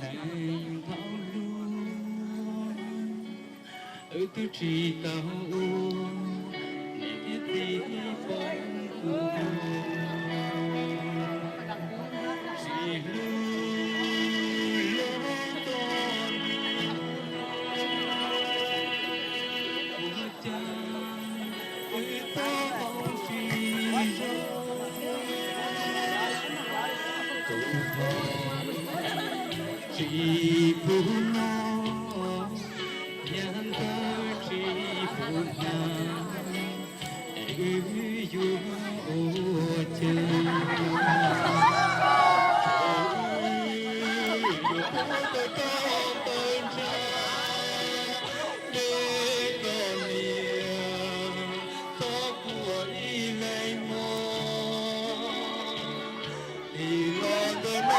Neeg thaum ub wb twb tsis tau ua, niam thiab txiv poob kuv, tsis hlub lub toj, ua cas wb tau tsis zoo, tus hau tsis pub noj, yam ntawd tsis pub hnav, es wb yuav ua cas? Wb yuav puag ta toj ntawd ntsa, deb koj niam, txhob quaj ib leeg mog. Tig los ntawm no,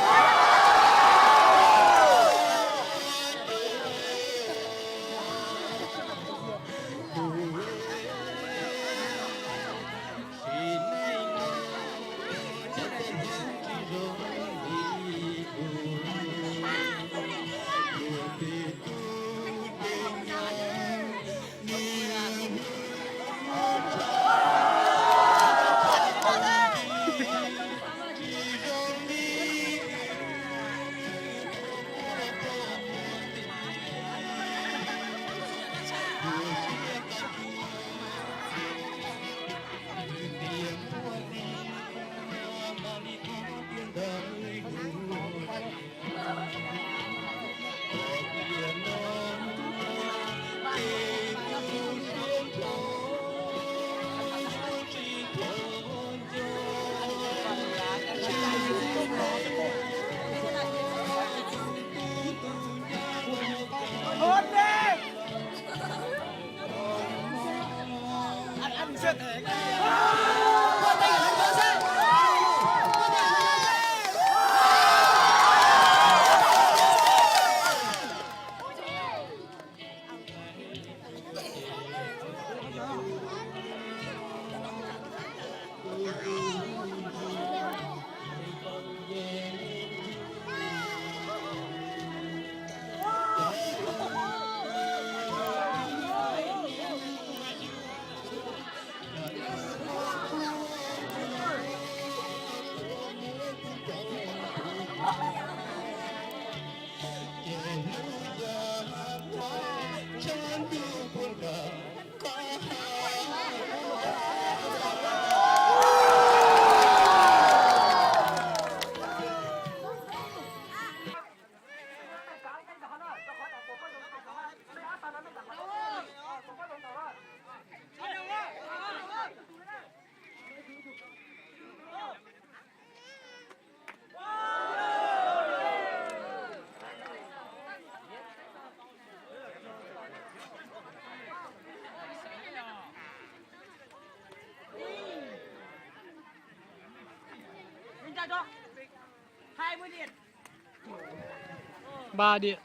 sim neej no tsis zoo li kuv, kuv tes tub tes nyab, niam hlub tshaj tshaj tsis zoo li wb, tus muaj poj muaj ntxhais, tus siab tag nrho, tias muaj li no mam li thov tiag ntawd. Ba điểm.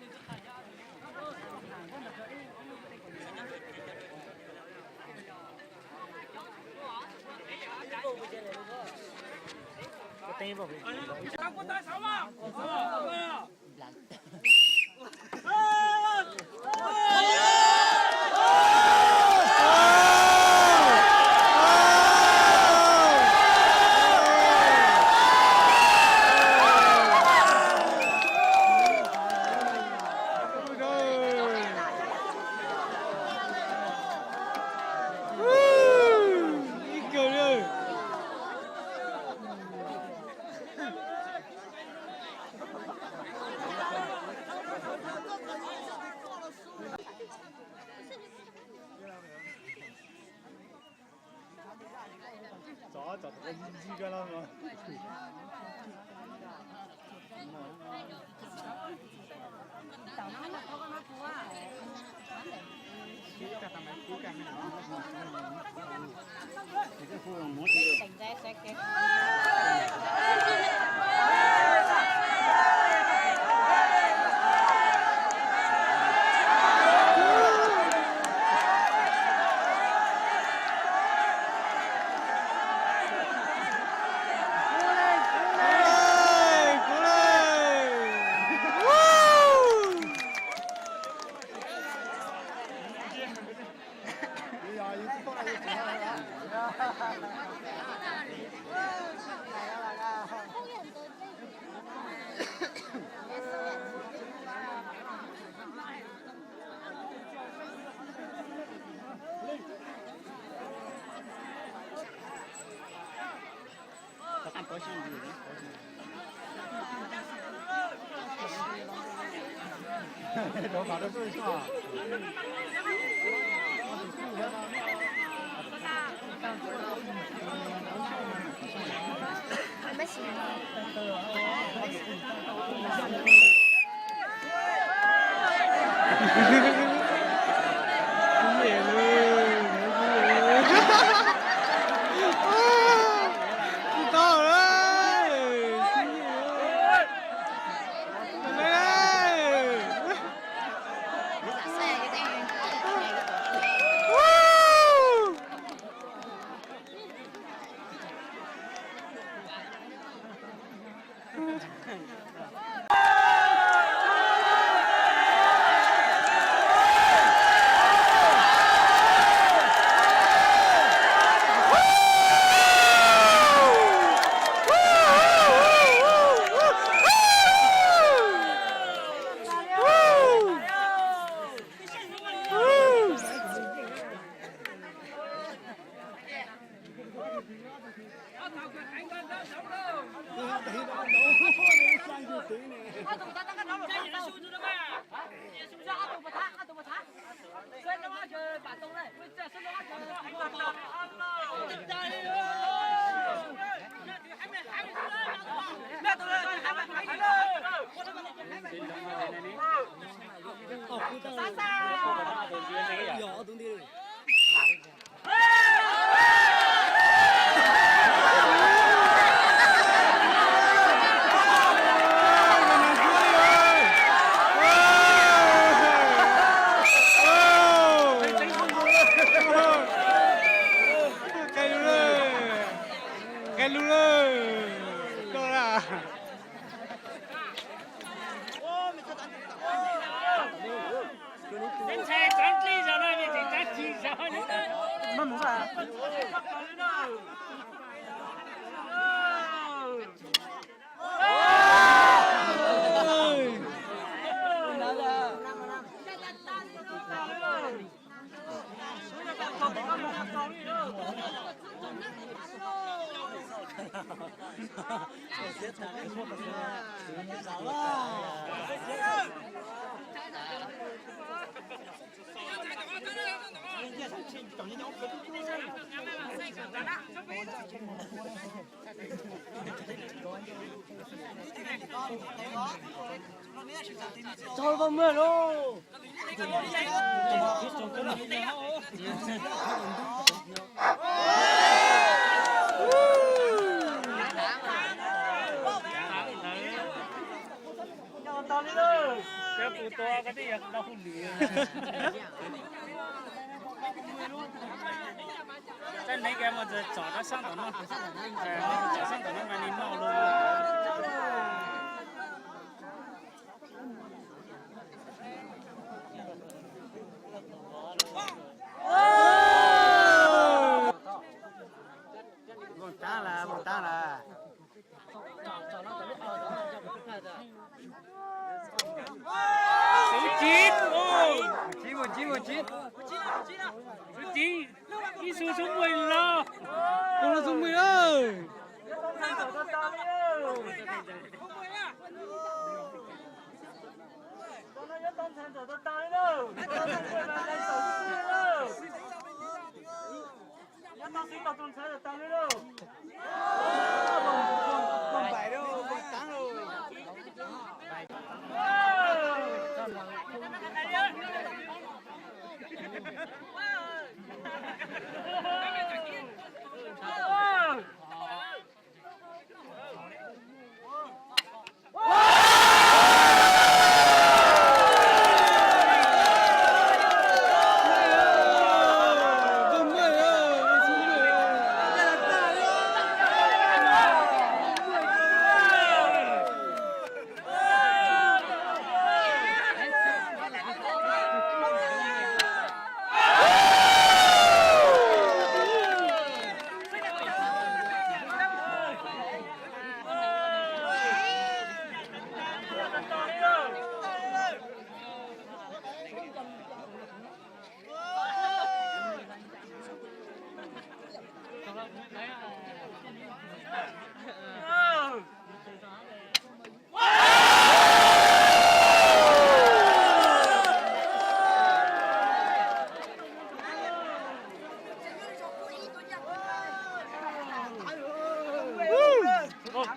Tau tau muag lauj. Txawm neeg kag mus txog rau sab tom no, sab tom no mas nws noj lawm. Mus tag lawm, mus tag lawm. Tus tsib, tus tsib, tus tsib, tus tsib, ib xu xub npui los, tus xub npui lawm. Nyob tau xwb tau tus ntxhais tau li lauj.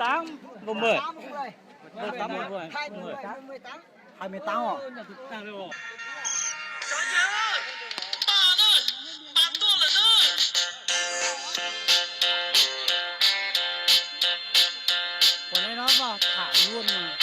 Tám, một mười. Một tám, một mười. Hai mươi tám à? Ua li no mas tham luaj.